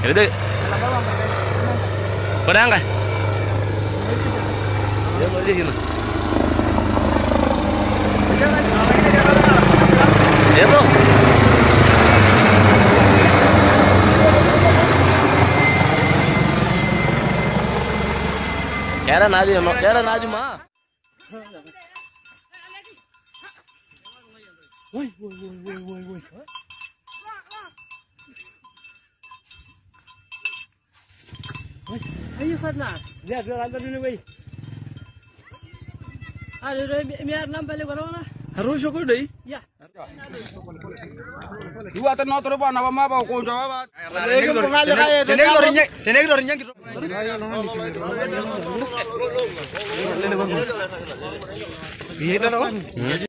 Itu. Ore enkae. Itu. Kera nadi ma. Woi woi woi woi woi. Ayo Fatna. Ya, dua dulu woi. Ayo miar nambah corona. Harus syukur deh. Ya. Dua atau nol terus apa apa kau jawab. Ini.